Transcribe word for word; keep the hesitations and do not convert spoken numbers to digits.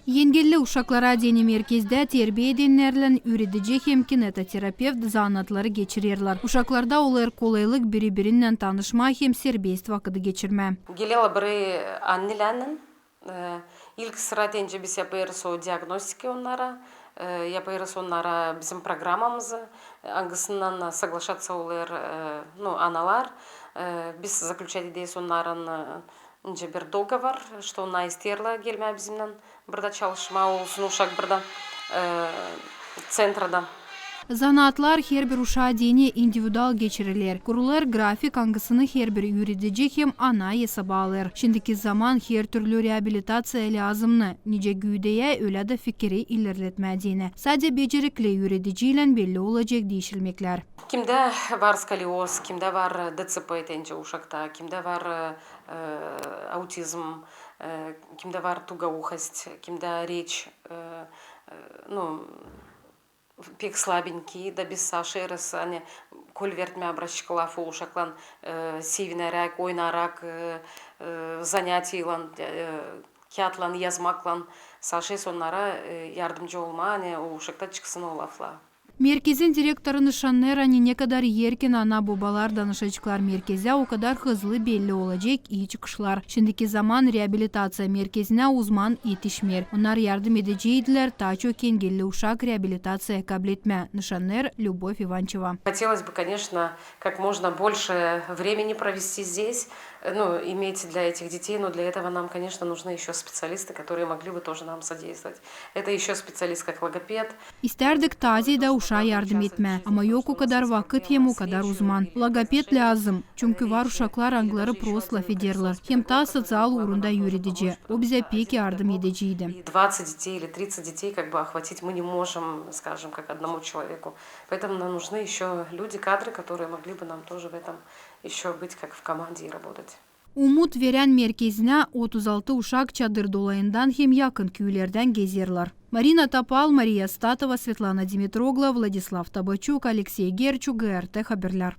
Engelli uşaklara deyni merkezdä terbiä edennerlän üüredicä hem kinetoterapevt zanaatları geçirerlär. Uşaklarda olêr kolaylık biri-birinnän tanışmaa hem serbest vakıdı geçirmää. Gelerlär biri annelerlän, e, ilk sıra deyni biz yapêrız o diagnostika onnara, e, yapêrız onnara bizim programamızı, e, angısınnan saglaşêr olêr, e, nu, analar. E, biz заключать ederiz onnarın, e, deyni bir договор, что onnar isteerlär gelmää bizimnän burada çalışmaa, olsun uşak burada, e, ţentrada. Zanaatlar herbir uşaa deyni individual geçiriler. Kurulêr grafik, angısını herbir üüredicä hem ana esaba alêr. Şindiki zaman hertürlü reabilitaţiya lääzımnı, nicä güüdeyä, ölä dä fikiri ilerletmää deyni. Sade becerikli üürediciylän belli olacek diişilmeklär. Kimdä var skolioz, kimdä var ДЦП deyni uşakta, kimdä var, e, e, autizm, e, kimdä var тугоухость, kimdä reç, e, e, nu, pek слабенький, da biz savaşêrız, ani kol vermää, braçık lafı, uşaklan, e, sevineräk, oynayarak, e, e, занятиелän, e, kiyatlan yazmaklan savaşêrız onnara, e, yardımcı olmaa, ani o uşakta çıksın o laflar. Merkezin direktorı nışannêêr, ani ne kadar erken ana-bobalar danışaceklar merkezä, o kadar hızlı belli olacek ii çıkışlar. Şindiki zaman reabilitaţiya merkezinä uzman etişmeer. Onnar yardım edeceydiler taa çok engelli uşak reabilitaţiyaya kabletmää, nışannêêr Любовь Иванчева. Хотелось бы, конечно, как можно больше времени провести здесь, э, ну, иметь для этих детей, но для этого нам, конечно, нужны ещё специалисты, которые могли бы тоже нам содействовать. Это ещё специалист как логопед. İstärdik taa zerä uşaa yardım etmää, ama yok o kadar vakıt hem o kadar uzman. Logoped lääzım, çünkü var uşaklar, angıları prost lafederlär, hem taa soţial uurunda üüredicä. O bizä pek yardım edeceydi. И двадцать детей или тридцать детей как бы охватить мы не можем, скажем, как одному человеку. Поэтому нам нужны ещё люди, кадры, которые могли бы нам тоже в этом ещё быть как в команде и работать. Umut verän merkezinä otuz altı uşak Çadır dolayından hem yakın küülerdän gezerlär. Marina Topal, Mariya Statova, Svetlana Dimitroglu, Vladislav Tabaçuk, Aleksey Gerçu, GRT Haberlär.